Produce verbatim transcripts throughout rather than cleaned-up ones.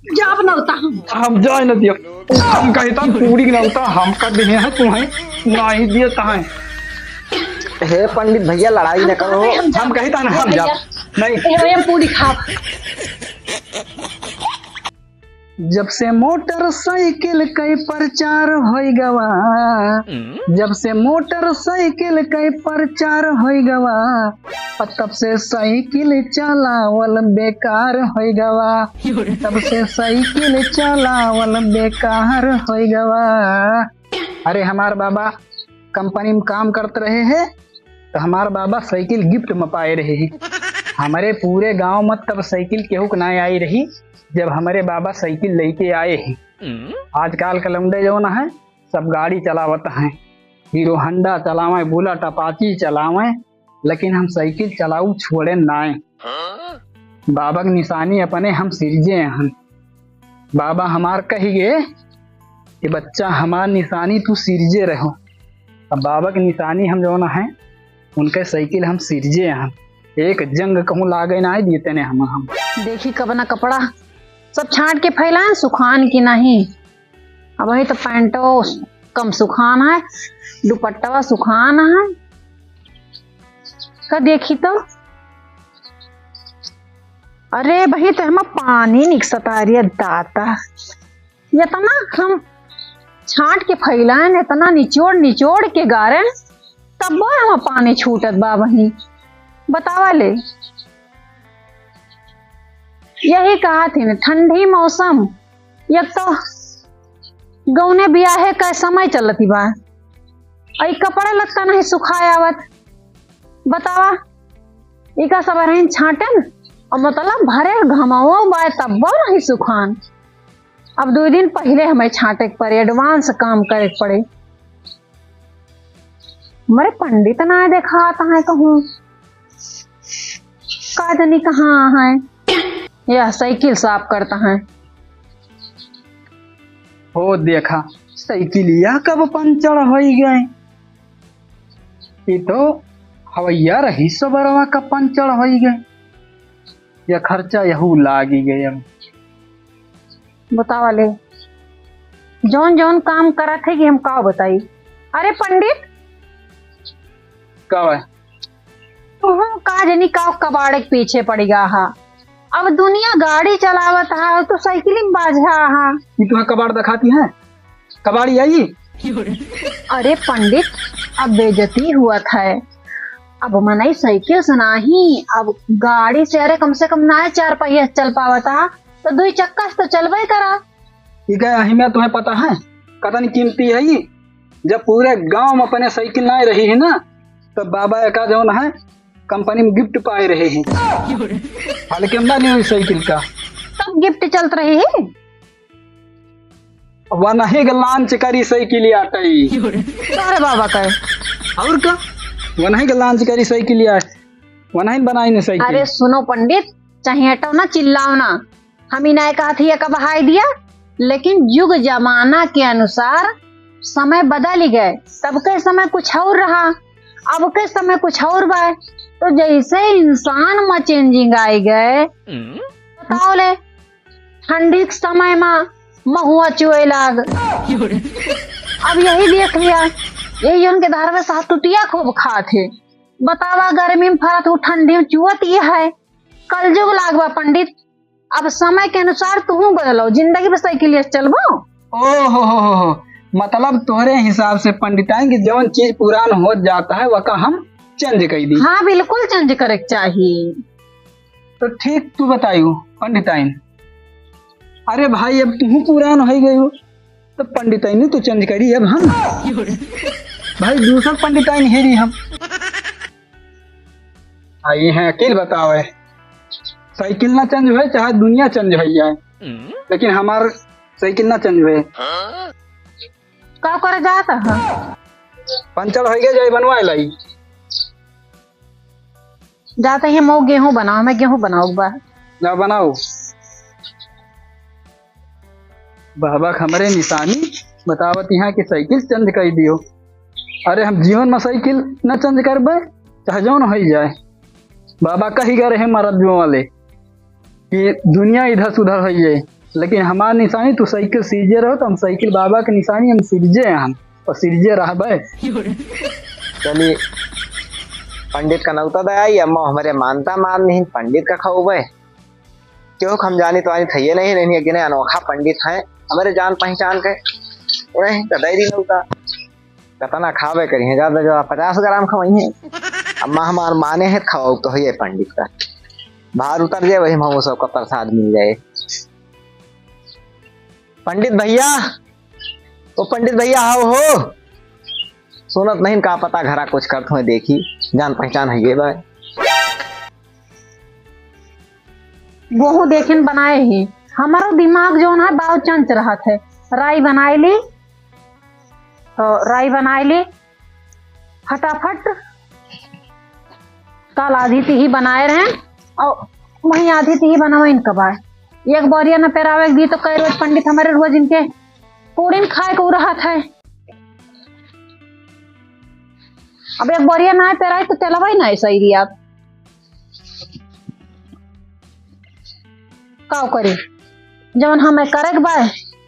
जाब नौता हम। हम जाए न दियो। हम कहिता पूरी नौता हम कर दे हैं तुम्हें, नहीं दिए तहें। हे पंडित भैया, लड़ाई न करो। हम कहिता ना, हम जाब। नहीं। ए भैया, पूरी खाब। जब से मोटरसाइकिल के प्रचार होई गवा, जब से मोटरसाइकिल के प्रचार होई गवा, तब से साइकिल चलावल बेकार होई गवा, तब से साइकिल चलावल बेकार होई गवा। अरे हमार बाबा कंपनी में काम करत रहे हैं, तो हमार बाबा साइकिल गिफ्ट में पाए रहे हैं। हमारे पूरे गांव में तब साइकिल केहू के ना आई रही, जब हमारे बाबा साइकिल लेके आए हैं। आजकल के लौंडे जौन है, सब गाड़ी चलावत हैं, हीरो होंडा चलावें, बुलेट अपाची चलावें, लेकिन हम साइकिल चलाऊ छोड़े नाय। बाबा के निशानी अपने हम सिरजे हन। बाबा हमार कही गे कि बच्चा, हमार निशानी तू सिरजे रहो। अब बाबा के निशानी हम जौन है, उनके साइकिल हम सिरजे हन। एक जंग कहूँ लागे ना है, जीते ने हम, हम। देखी कब ना कपड़ा सब छांट के फैलाएं, सुखान की नहीं। अब वही तो पैंटो कम सुखान है, दुपट्टवा सुखान है। का देखी तो, अरे भाई, तो हम पानी निकसता रे दाता, इतना हम छांट के फैलाएं, इतना निचोड़ निचोड़ के गारें, तब हम पानी छूटत बा वहीं। बतावा ले, यही कहा थी न, ठंडी मौसम, एक तो गौने बियाहे का समय चलती बा, अई कपड़ा लत्ता नहीं सुखाए आवत। बतावा, इका सब रहीन छांटन, और मतलब भरे घमाओ बाय तब्बो नहीं सुखान। अब दो दिन पहले हमें छांटे के पड़े, एडवांस काम करे के पड़े। मरे पंडित ना देखात है कहूँ, का जानी कहाँ है। यह साइकिल साफ करता है। हो देखा, साइकिलिया कब पंचर होई गए। ई तो हवैया रही सबरवा का पंचर होई गए। या खर्चा यहू लागी गए। अब बतावा ले, जौन जौन काम करत है कि हम का बताई। अरे पंडित, का है? तुहूँ का जनी का कबाड़े के पीछे पड़ गया हा। अब दुनिया गाड़ी चलावत हा, तो साइकिल में बाझा हा। ई तुहा कबाड़ दिखाती है, कबाड़ी आई। अरे पंडित, अब बेइज्जती हुआ था। अब मनई साइकिल से नाही, अब गाड़ी से, अरे कम से कम ना चार पहिया चल पावत हा, तो दुई चक्का से तो चलबे करा। ई का अहमियत तुम्हें पता है, कतन कीमती है ई? जब पूरे गांव में अपने साइकिल ना रही है ना, तो बाबा का जौन है कंपनी में गिफ्ट पाए रहे हैं। हल्के में ना लियो साइकिल का। तब गिफ्ट चलत रही है? वनहे के लॉन्च करी साइकिल आटई। तोहरे बाबा का है। और का? वनहे के लॉन्च करी साइकिल आट, वनहे बनाई ने साइकिल। अरे सुनो पंडित, चाहे हटो ना, चिल्लाओ ना, हम ही नाय कहत ही का बहाई दिया, लेकिन युग जमाना के अनुसार समय बदल गए। तब के समय कुछ और रहा, अब के समय कुछ और बा। तो जैसे इंसान में चेंजिंग आई गए, बताओ ले, ठंडी के समय में महुआ चुए लाग। अब यही देख लिया, यही उनके धार में सातुटिया खूब खात है। बतावा, गर्मी में फरत हूँ, ठंडी में चुअत ये है। कलजुग लाग बा पंडित, अब समय के अनुसार तुहूँ बदलो, जिंदगी बस साइकिल से चलबो। ओ हो हो हो हो, मतलब तोहरे हिसाब से पंडिताइन की जौन चीज पुरान हो जाता है, वका हम चेंज कर दी। हाँ, बिल्कुल चेंज करे के चाहिए। तो ठीक तू बतायू पंडिताइन। अरे भाई, अब तुहूँ पुरान हो गई हो, तो पंडिताइन तो चेंज करी अब हम। भाई, दूसर पंडिताइन हेरी हम। आ, ये है अकील बतावे, साइकिल ना चेंज होए, चाहे दुनिया चेंज हो जाए, लेकिन हमार साइकिल ना चेंज होए। का करे जात ह? पंचर हो गया, जाए बनवाए लाई। जात ही मो गेहूं बनाओ, मैं गेहूं बनाओ बा। ना बनाओ। बाबा के हमरे निशानी बतावत यहाँ कि साइकिल चेंज कर दियो। अरे हम जीवन में साइकिल न चेंज करबे, चाहे जौन हो जाए। बाबा कही गए रहे महाराज जो वाले कि दुनिया इधर सुधर हो जाए, लेकिन हमार निसानी तू साइकिल सिरजे रहो, तो हम साइकिल बाबा के निसानी हम सिरजे हैं हम, और सिरजे रहबे। चली, पंडित का नौता दे आई, अम्मा हमरे मानता मान नहीं, पंडित का खौबे। क्यों हम जानी तो आनी थइये नहीं, नहीं, एक जने अनोखा पंडित हैं, हमरे जान पहचान के। वही तो दे दी नौता। कतना खावे करी हैं, ज्यादा ज्यादा पचास ग्राम खवाई हैं। अम्मा हमार माने हैं, खवाऊ तो है पंडित का। भार उतर जाए, वही हम सबका प्रसाद मिल जाए। पंडित भैया, ओ पंडित भैया, आओ हो। सुनत नहीं, का पता घरा कुछ करत हुए, देखी, जान पहचान है ये बा। गोहूं देखिन बनाए ही, हमारो दिमाग जौन है, बाव चंच रहत है। राई बनाए ली, तो राई बनाए ली फटाफट। काल आधी तिही बनाए रहे और वहीं आधी तिही बनावे इनका बाय। एक बोरिया न पेरावे दी तो कई रोज पंडित हमारे रोज इनके पूड़ी में खाए को रहत है। अब एक बोरिया ना पेराए तो तेलवा ही ना सही रही आप। का करी, जवन हमें करे के बा,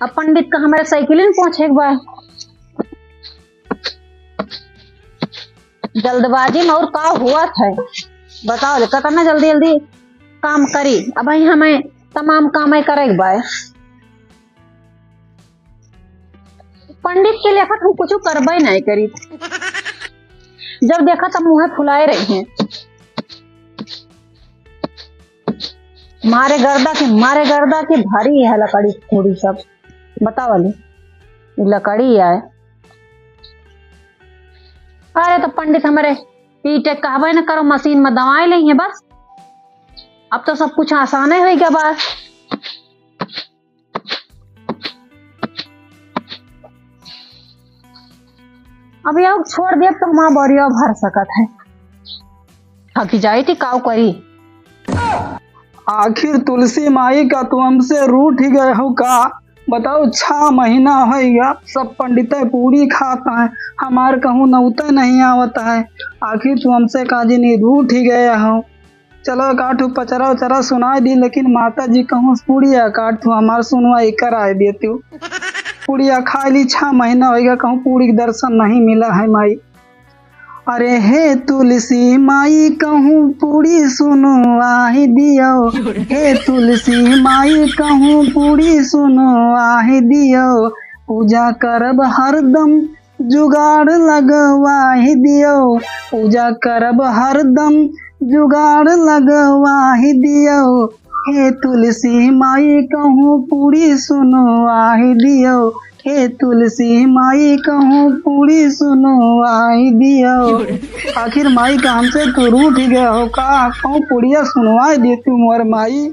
अब पंडित का हमारे साइकिल में पहुंचे के बा। जल्दबाजी में और का हुआ था, बताओ ले, कितना जल्दी जल्दी काम करी। अब ही हमें तमाम काम ही करे के बा। पंडित के लेखा हम कुछ करबे नहीं करी। जब देखा तब मुंह फुलाए रही हैं। मारे गर्दा के, मारे गर्दा के भारी है लकड़ी थोड़ी सब। बताओ ले, ई लकड़ी है। अरे तो पंडित हमारे पीटे कहबे न करो, मशीन में दवाई ले हैं बस। अब तो सब कुछ आसाने हो गया बा। अब ये छोड़ दिया तो हमारा बोरिया भर सकत है। थकी जाई थी काव करी। आखिर तुलसी माई का तू हमसे रूठ ही गए हो का? बताओ, छह महीना हो गया, सब पंडित पूड़ी खाता है, हमार कहूँ नौते नहीं आवत है। आखिर तू हमसे का जिनी रूठ ही गए हो? चलो, एक आठ पचरा उचरा सुनाए दी, लेकिन माता जी कहूँ पूड़िया काट तू हमार सुनवाई कराए देती। पूड़िया खा ली, छह महीना होइगा, कहूँ पूड़ी के दर्शन नहीं मिला है माई। अरे हे तुलसी माई कहूँ पूड़ी सुनवाई दियो, हे तुलसी माई कहूँ पूड़ी सुनवाई दियो, पूजा करब हरदम जुगाड़ लगवाही दियो, पूजा करब हरदम जुगाड़ लगवाही दियो। हे तुलसी माई कहूँ पूड़ी सुनवाही दियो, हे तुलसी माई कहूँ पूड़ी सुनवाही दियो। आखिर माई का हमसे तू रूठ गया हो का? कहूँ पूड़िया सुनवाई दे तू मोर माई।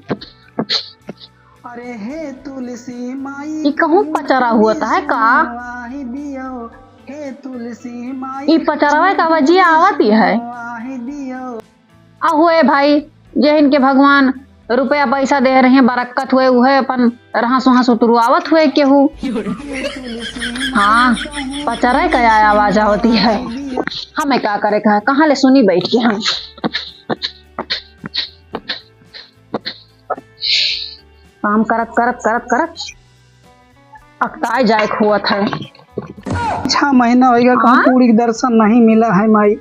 अरे हे तुलसी माई, ई कहूँ पचरा हुआ था का? हे तुलसी माई, ई पचरवा का आवाजिया आवत ही है। अहुए भाई, जेहिन के भगवान रुपया पैसा दे रहे हैं, बरक्कत हुए, उहे अपन रहस वहाँ सुतरुआवत हुए केहू। हाँ, पचरा का आवाज आवती है। हमें का करे का है, कहाँ ले सुनी बैठ के हम। काम करत, करत, करत, करत अकताए जाए के हुआ था। छह महीना होइगा, कहूँ हाँ? पूड़ी के दर्शन नहीं मिला है माई।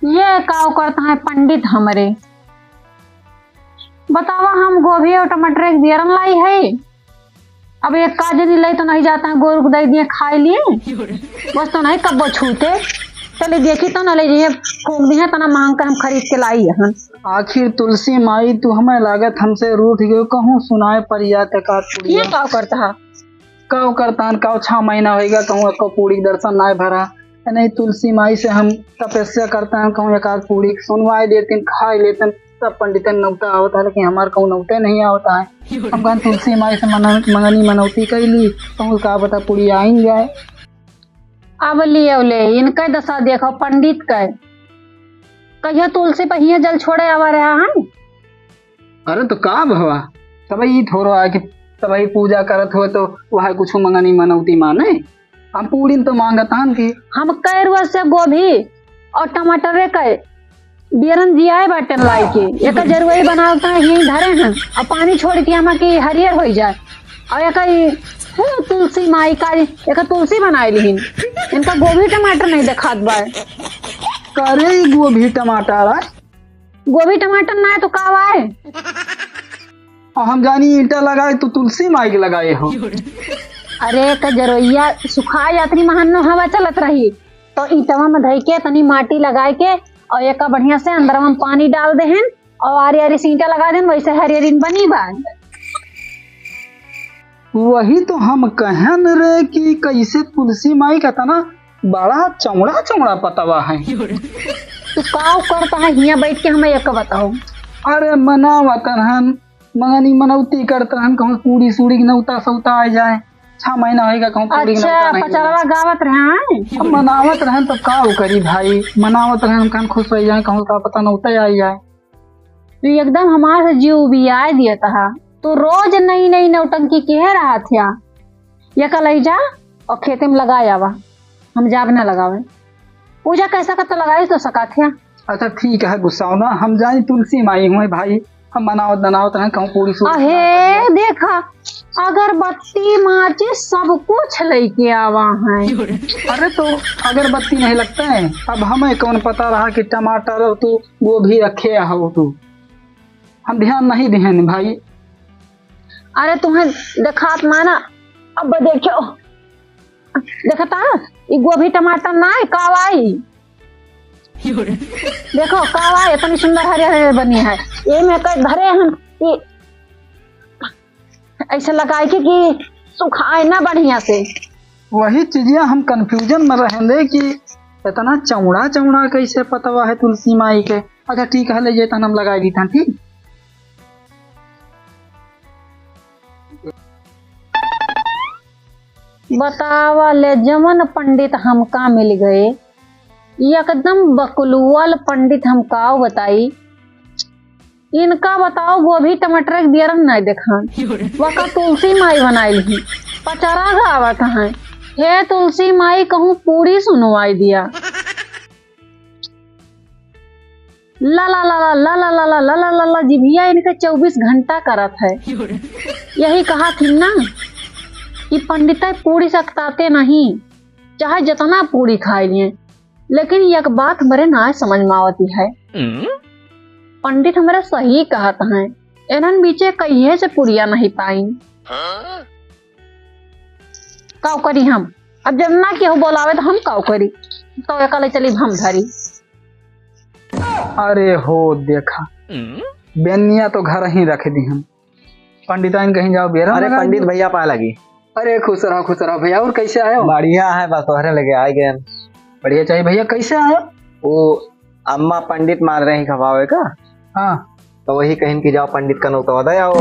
ये काव करता है पंडित हमरे? बतावा, हम गोभी और टमाटर एक बियरन लाई है, अब एक का जनी ले तो नहीं जाता है, गोरू को दे दिए खाए लिए, बस तो नहीं कब्बो छूते। चले देखी तो न ले जाइए, फूंक दिए, तना मांग के हम खरीद के लाई हन। आखिर तुलसी माई, तू हमें लागत हमसे रूठ गयो, कहूँ सुनाए परिया तका ये पुड़िया। का करता है? काव करतान, काव छह महीना होइगा, कहूँ एको पूड़ी के दर्शन नाय भरा। नहीं, तुलसी माई से हम तपस्या करता है, कहूँ एक आध पूड़ी सुनवाए देते, खाए लेते, सब पंडितन नौता आवता है, लेकिन हमार कहूँ नौते नहीं आवता है। हम कहन तुलसी माई से मन-, मंगनी मनौती कैली, कहूँ का पता पूड़ी आइन जाए। अब लियो ले, इनके दशा देखो पंडित के। कहियो तुलसी पर हियाँ जल छोड़े आवा रहा हन। अरे तो का भवा, तबही थोड़ो आके तबही पूजा करत हुए तो वह कुछ मंगनी मनौती माने। हम पूड़ी तो मांगत हन कि हम कै रुआ से गोभी और टमाटरे के बियरन जियाए बाटन लाई के, एकर जरुआ बनावता है, यहीं धरे हैं, और पानी छोड़ के हमा के हरियर होई जाए। और एका ई, ओ, तुलसी माई का, एका तुलसी बनाए लिहिन। इनका गोभी टमाटर नहीं देखात बा। करे ई गोभी टमाटर, आ? गोभी टमाटर ना है तो का बा है? और हम जानी ईंटा लगाए तो तुलसी माई के लगाए हो। अरे, एका जरोइया सुखा जात रही, महन्नो हवा चलत रही, तो ईंटवा में धई के तनी माटी लगाए के और एका बढ़िया से अंदरवा में पानी डाल देहन और आरी आरी से ईंटा लगा देहन, वैसे हरियरिन बनी बा। वही तो हम कहन रे कि कैसे तुलसी माई का तना बड़ा चौड़ा चौड़ा पतवा है। तू का करता है हियाँ बैठ के, हमें एक बताओ। अरे मनावत रहन, मंगनी मनौती करत रहन, कहूँ पूरी सूरी के नौता सौता आ जाए। छह महीना होइगा कहूँ पूरी के अच्छा, नौता नहीं पचरवा मिला। गावत रहे हैं। अब मनावत रहन तो का करी भाई, मनावत रहन, कहन खुश हो जाए, कहूँ का पता नौता आ जाए। तू एकदम हमार से जीव उबियाए दिया तहा। तू रोज नई नई नौटंकी किहे रहत हिया। ये का लई जा और खेते में लगा आवा, हम जाब ना लगावे। पूजा कैसा का तो लगाई तो सकात हिया। अच्छा ठीक है गुस्साओ ना, हम जानी तुलसी माई हुए भाई, हम मनावत मनावत रहन कहूँ पूरी सूरी अहे, देखा, अगरबत्ती माचिस सब कुछ लेके आवा है। अरे तो अगरबत्ती नहीं लगता है, अब हमें कौन पता रहा कि टमाटर और तू गोभी रखे हो तू, हम ध्यान नहीं दिहन भाई। अरे तुम्हें देखात माना, अब देखो, देखता, ई गोभी टमाटर ना है, कावाई। देखो, कावाई, इतनी सुंदर हरे हरे बनी है। ये में कई धरे हम, ये ऐसे लगाए के कि सुखाए ना बढ़िया से। वही चीजिया हम confusion में रहन दे कि इतना चौड़ा चौड़ा कैसे पतवा है तुलसी माई के। अच्छा ठीक है, ले जे तहन हम लगाए दी था, ठीक। बतावा ले, जवन पंडित हमका मिल गए, एकदम बकलुअल पंडित, हम काव बताई। इनका बताओ, गोभी टमाटर के बियरन नाय देखान। वका तुलसी माई बनाइल ही, पचरा गावत हैं, "हे तुलसी माई, कहूँ पूरी सुनवाई दिया।" ला ला ला ला ला ला ला ला ला ला ला ला, जिभिया इनके चउबीस घंटा करत है। यही कहा थी ना कि पंडित पूरी सकताते नहीं, चाहे जितना पूरी खाए लिए, लेकिन एक बात हमरे ना समझ में आवती है। हम्म? पंडित हमरे सही कहत हैं, इन्हन बीचे कहिए से पुरिया नहीं पाइन। हाँ? काउ करी हम? अब जब ना केहू बोलावे तो हम काउ करी? तो एकले चली हम धरी। अरे हो देखा, हम्म? बेनिया तो घर ही रख दी हम। पंडिताइन कहीं जाओ, बेरा अरे लगा पंडित दी। भैया पाए लगी। अरे खुश रहो, खुश रहो भैया। और कैसे आयो? बढ़िया है, बस तोहरे लगे आ गए। बढ़िया चाहिए भैया, कैसे आयो? वो अम्मा पंडित मार रही खवावे का। हाँ। तो वही कहिन कि जाओ पंडित का नौतवा दे आओ।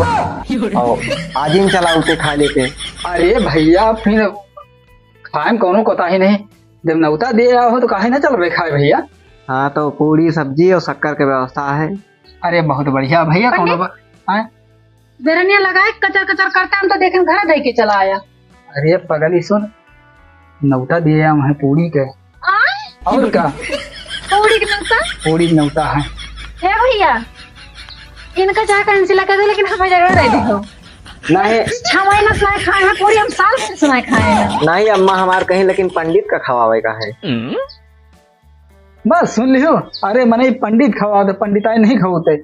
और आजिन चला उते खा लेते। अरे भैया, फिर खाए में कौनो कोताही नहीं। जब नौता दे आओ हो तो काहे ना चलबे खाए भैया? हाँ, तो पूरी सब्जी और शक्कर के व्यवस्था है। अरे बहुत बढ़िया भैया, कौनो पंडित? बा-, हैं? बेरनिया लगाए कचर कचर करता, हम तो देखें घर धइ के चला आया। अरे पगली सुन, नौता दिए हम हैं पूरी के। आय? और का? पूरी के नौता? पूरी के नौता है। हे भैया, इनका चाहे cancel कर दो, लेकिन हमें जरूर दे दो। नहीं। छह महीना से नहीं खाए हैं पूरी, हम साल भर से नहीं खाए हैं। नहीं अम्मा हमार कहीं, लेकिन पंडित का खवावे का है। बस सुन लियो, अरे मने पंडित खवा दे, पंडिताई नहीं खवते।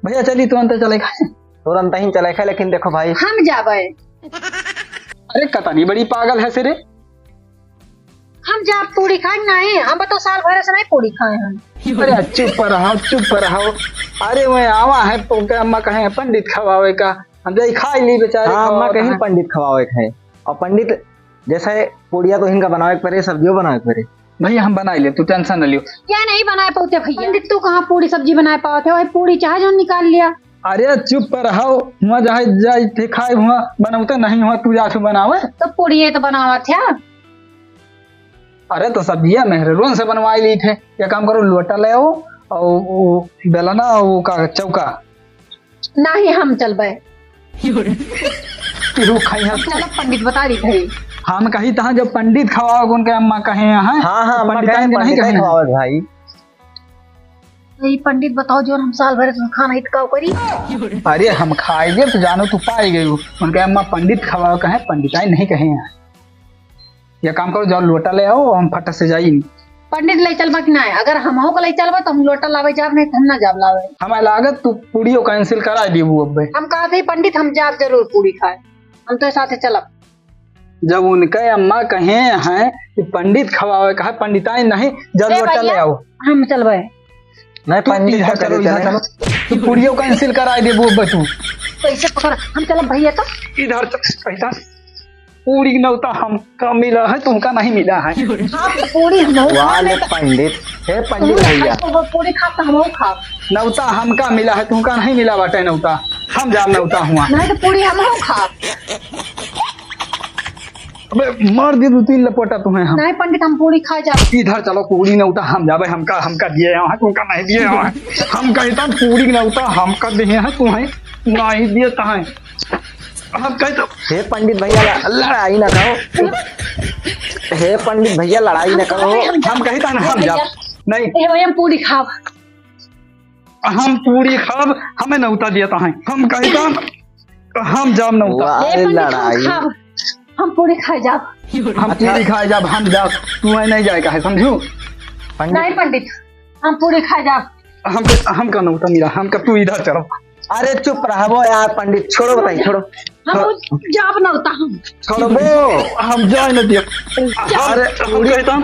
भैया चली तुरंत चले खाए। तुरंत ही चले खाए, लेकिन देखो भाई। हम जाबे। अरे कतनी बड़ी पागल है से रे। हम जा पूरी खाए नहीं, हम तो साल भर से नहीं पूरी खाए हैं। अरे चुप रहो, चुप रहो। अरे मैं आवा है, तो क्या अम्मा कहे पंडित खवावे का, हम जाई खाई ली बेचारे हाँ, अम्मा खवावत कहीं हैं। पंडित खवावे का है। और पंडित जैसे पूड़िया तो इनका बनावे के परे, सब्जियों बनावे के परे। भैया हम बनाई ले, तू tension न लियो। क्या नहीं बनाए पाते भैया? पंडित तू कहाँ पूड़ी सब्जी बनाए पावत है? वही पूड़ी चाहे जो निकाल लिया। अरे चुप रहो, हुआ जाए जाए थे खाए, हुआ बनौते नहीं हुआ, तू जा से बनावे। तो पूड़िये तो बनावत है। अरे तो सब्जिया मेहररुन से बनवाई ली थे। ये काम करो, लोटा ले आओ और वो बेलना और वो का चौका। नाही हम चलबे। केहू खाई हम चलो पंडित बता दी भाई। हम कही तहाँ जब पंडित खवाओ उनके अम्मा कहे हैं। हाँ, हाँ, अम्मा पंडित कहे, के नहीं पंडित कहे। खवाओ भाई। तो ई पंडित बताओ, जो हम साल भर से खाना ही तो काव करी? अरे हम खाए जे तो जानो तू पाए गयो। उनके अम्मा पंडित खवाओ कहे, पंडिताई नहीं कहे हैं। या काम करो, जाओ लोटा ले आओ, हम फट से जाई। पंडित ले चलबा कि ना? अगर हमहू को ले चलबा तो हम लोटा लावे जाब, नहीं तो हम ना जाब लावे। हमें लागत तू पूड़ियो cancel करा देबू अब्बे। हम कहा थे पंडित हम जाब जरूर पूड़ी खाए, हम तो साथे चलब। जब उनके अम्मा कहे हैं कि पंडित खवावे, कहा पंडिताई नहीं, जब ए लोटा ले भैया, आओ। हम चलबे। नहीं, तू पंडित इधर का चलो, चले इधर चले। चलो। तू पूड़ियो cancel करा देबू अब्बे तू। कैसे पकड़? हम चलब भैया तो। इधर चल, इधर। पूड़ी नौता हमका मिला है, तुमका नहीं मिला है। हाँ, तो पूड़ी हम वाह खाब, ले नहीं तो पंडित, हे पंडित तुम भैया। खाओ, वो पूड़ी खाब तो हम खाब। नौता हमका मिला है, तुमका नहीं मिला बाटे नौता। हम जाब नौता हुआ। नहीं तो पूड़ी हम खाब। अबे मार दे दो तीन लपोटा तुम्हें हम। नहीं पंडित, हम पूड़ी खा जाब। इधर चलो, पूड़ी नौता हम जाबे, हमका, हमका दिए यहाँ, तुमका नहीं दिए यहाँ। हम कहता पूड़ी नौता हमका दिए हैं, तुम्हें नहीं दिए तहें। हम कहता हे पंडित भैया, ल-, लड़ाई ना करो। हे पंडित भैया, लड़ाई ना करो। हम कहता ना, हम जाब। नहीं। ए भाई, हम पूड़ी खाब। हम पूड़ी खाब, हमें नौता दिया तहें। हम कहता हम जाब नौता। वाह, ए पंडित, हम लड़ाई। खाब। हम पूड़ी खाए जाब। हम अच्छा। पूड़ी खाए जाब, हम जाब। तू नहीं जाए का है, समझू? पंडित। नहीं पंडित, हम पूड़ी खाए जाब। हम, हमका नौता मिला, हमका तू इधर चलो। अरे चुप रहबो यार पंडित, छोड़ो बताई, छोड़ो। हम जाब नौता हम। छोड़बो। हम जाए न दिया। अरे हम पूड़ी कहता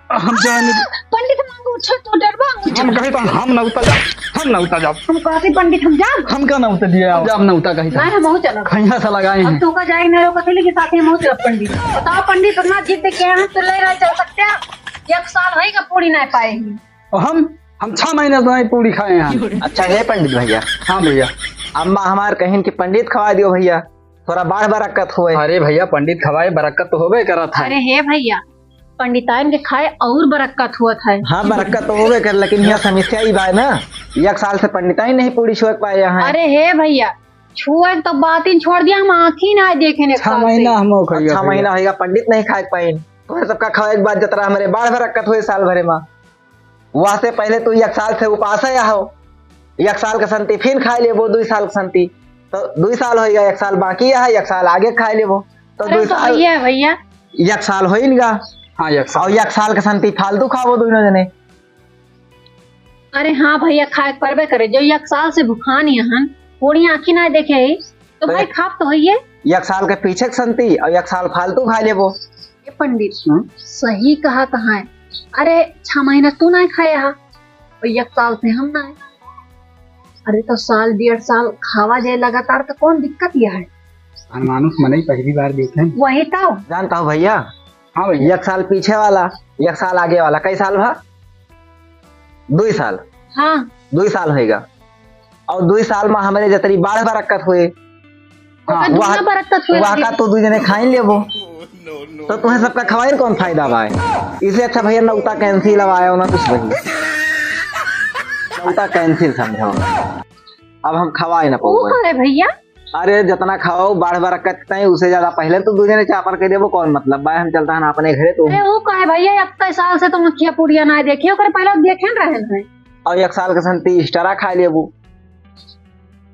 हम जाने दे। पंडित, हम अंगूठा तो डरबा, अंगूठा। हम कहे तो हम नौता जाब, हम नौता जाब। हम कहते पंडित हम जाब। हमका नौता दिया, जाब नौता कहे तो। नहीं, हम हो चलब। खैया से लगाए अब हैं। तोका जाए नहीं रोकत है, लेकिन साथ में हम हो चलब पंडित। बताओ पंडित, इतना जिद किया है तो ले रहे चल सकते हैं। एक साल होइगा पूड़ी नहीं पाए हैं। और हम, हम छह महीने से नहीं पूड़ी खाए हैं। अच्छा हे पंडित भैया। हाँ भैया। अम्मा हमार कहिन कि पंडित खवा दियो भैया, थोड़ा बाढ़ बरक्कत होए। अरे भैया, पंडित खवाए बरक्कत तो होबे करत है। अरे हे भैया, पंडिताइन के खाए और बरक्कत होत है। हाँ, बरक्कत तो होबे कर, लेकिन यह समस्या ही बा ना, एक साल से पंडिताइन नहीं पूड़ी छुए के पाए हैं। अरे हे भैया, छुए के तो बात ही छोड़ दिया, हम आँखी ना देखे ने छह साल से। महीना हम हो गया छह भैया। महीना होइगा, पंडित नहीं खाए के पाइन। तो सबका खाए के बाद जतरा हमरे बाढ़ बरक्कत होए साल भरे में। वहसे पहिले तू एक साल से उपासे अहो, एक साल के संती फिर खाए लेबो, दुई साल के संती। तो दुई साल होइगा, एक साल बाकी है, एक साल आगे खाए लेबो। तो अरे दुई तो साल, भैया, भैया। एक साल होइगा। हाँ, एक साल। और एक साल के संती फालतू खाबो दुइनो जने। अरे हाँ भैया, खाए के परबे करे, जो एक साल से भुखान हन, पूरी आँखी ना देखे ही, तो तो भाई एक खाब तो होइए। एक साल के पीछे के संती और एक साल फालतू खाए लेबो। ए पंडित, हम्म? सही कहा कहाँ है? अरे, छह महीना तू नहीं खाया हा, और एक साल से हम नहीं। अरे, तो साल डेढ़ साल खावा जाए लगातार, तो कौन दिक्कत यह है? हनुमानुष मनई पहली बार देखे हैं। वही तो। जानता हो भैया, हाँ भैया। एक साल पीछे वाला, एक साल आगे वाला, कई साल भा? दुई साल। हाँ। दुई साल होइगा। और दुई साल में हमरे जतरी बाढ़ बरक्कत हुए, तो हाँ, का वह, दुनिया बरक्कत हुए वह लगे। का तू दुई जने खाइन लेबो, तो तुम्हें सबका खवाइन कौन फायदा बा? इससे अच्छा भैया नौता cancel अब आया ना कुछ वही। नौता cancel समझो, अब हम खवाए ना वो पाओगे। कौन है भैया? अरे, जतना खाओ, बाढ़ बरक्कत तय, उसे ज्यादा पहिले तो दुई जने चापर के देबो, कौन मतलब बा? हम चलता है ना अपने घरे, तो अरे, वो कहे भैया, एक साल से तो मक्खिया पुड़िया ना देखे, ओकरे पहिले देखे न रहे हैं। और एक साल के संती extra खा लेबो।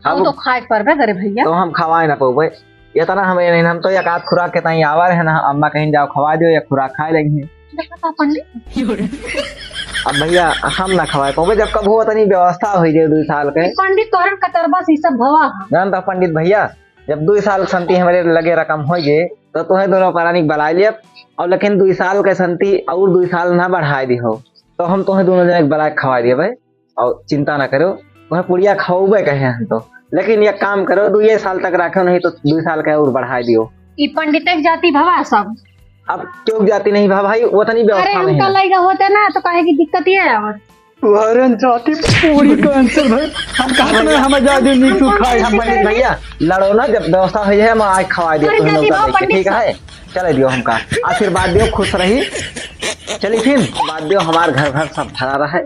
हम अब तो खाए के परबे करे भैया। तो हम खवाए ना पाओगे, इतना हमें नहीं, हम तो एक आध खुराक के ताई आवा रहे ना, अम्मा कहीं जाओ खवा दियो, एक खुराक खाए लगी। देखा था पंडित? अब भैया, हम ना खवाए पाओगे, जब कब हो तनी व्यवस्था हो जाए दुई साल के। पंडित तोहरन कतरबा से सब भवा है। जानता पंडित भैया, जब दुई साल संती हमरे लगे रकम हो गए, तो तुम्हें दोनों प्राणी के बुला लिया, और लेकिन दुई साल के संती और दुई साल ना बढ़ाए दी हो, तो हम तुम्हें दोनों जने के बुला के खवा दिए भाई, और चिंता ना करो, तुम्हें पुड़िया खवाबे कहे हम तो। लेकिन एक काम करो, दुई साल तक रखो, नहीं तो दुई साल का और बढ़ाए दियो। ई पंडित के जाति भवा सब। अब क्यों जाति नहीं भा भाई, वो तनी अरे व्यवस्था नहीं हमका है। लइका होते ना तो काहे की दिक्कत ये है। और तुहरन जाति पूरी cancel भाई। हम कहा तुम्हें हमें जा दे नीचू खाए। हम पंडित भैया, लड़ो ना, जब व्यवस्था हुई है, हम आज खवा दियो अरे तुम्हें जाति नौकर भवा लेके, पंडित ठीक साहब। है? चले दियो हमका, आशीर्वाद दियो, खुश रही। चली फिर, बात दियो, हमार घर घर सब भरा रहे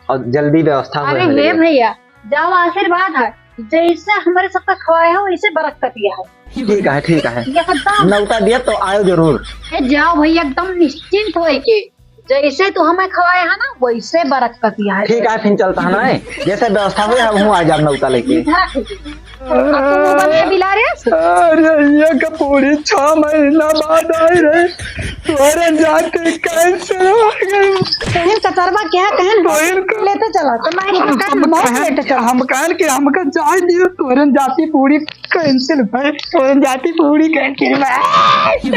और जल्दी व्यवस्था हो अरे जाए। हे भैया, जाओ आशीर्वाद है, जैसे हमारे सबका खवाए हो, इसे बरकत दिया है। ठीक है, ठीक है। एकदम। नौता दिया तो आयो जरूर। ए, जाओ भैया, एकदम निश्चिंत होए के। जैसे तू हमें खवाए है ना, वैसे बरकतिया है। ठीक है, फिर चलता है ना, जैसे व्यवस्था हुई, हम हूँ आ जाब नौता लेके। इधर रख दे। अब तू मुंह बनाए बिला रे। अरे, ये का पूरी छह महीना बाद आई रे, तोरे जाते कैंसिल हो गई। तोहिन कतरवा क्या कहन बहिन को लेते चला, तो मैं हम मौत कहन, लेते चला। हम कहन कि हमका जाए दियो, तोरे जाती पूरी कैंसिल भाई, तोरे जाती पूरी कैंसिल भाई।